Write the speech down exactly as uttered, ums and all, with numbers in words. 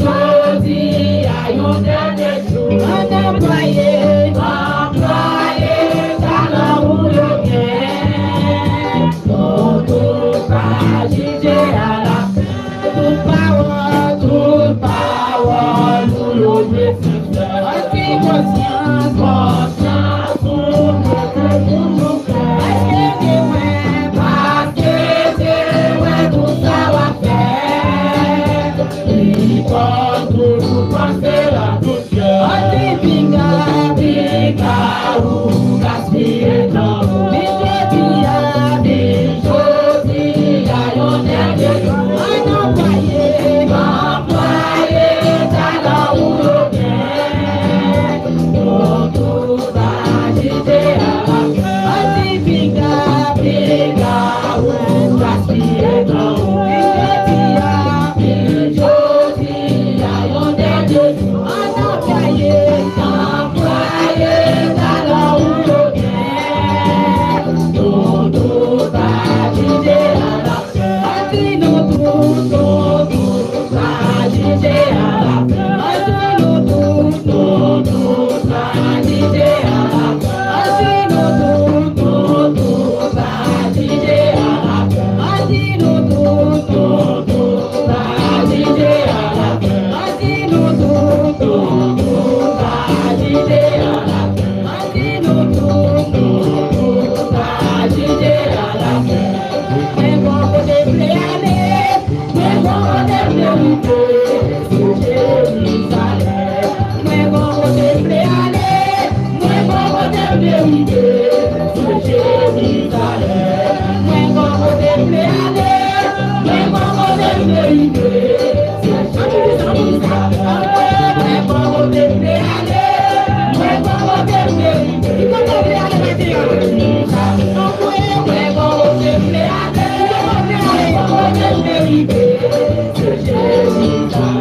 Jodi a yon dènye jou. Anplwaye, anplwaye talan ou yo gen. Tonton pa jije a la fen. Tout pawòl, tout pawòl ou yo dwe sensè. Anti konsyans, konsyans ou mete pou nou fè. Paske te wè, paske te wè tout sa w ap fè. Li konn tout panse a tout kè. Anti pinga, pinga ou gaspiye tan ou. Li jodi a, li jodi a yon dènye jou. Anplwaye, anplwaye talan ou yo gen. Tonton pa jije a la fen. Anti pinga, pinga ou gaspiye tan ou. Li jodi a, li jodi a yon dènye jou. Anplwaye, anplwaye talan ou yo gen. Tonton pa jije a la fen. Anti nou tout, nou tout pa jije a la fen. Anti nou tout, nou tout pa jije a la fen. Anti nou tout, nou tout pa jije a la fen. Anti nou tout, nou tout pa jije a la fen. Anti nou tout, nou tout pa jije a la fen. Anti nou tout, nou tout pa jije a la fen. Mwen gon kote m vle ale, mwen gon kote m vle rive, se Jerizalèm. Mwen gon kote m vle ale, mwen gon kote m vle rive, se Jerizalèm. Mwen gon kote m vle ale, mwen gon kote m vle rive, se Jerizalèm. Mwen gon kote m vle ale, mwen gon kote m vle rive, se Jerizalèm.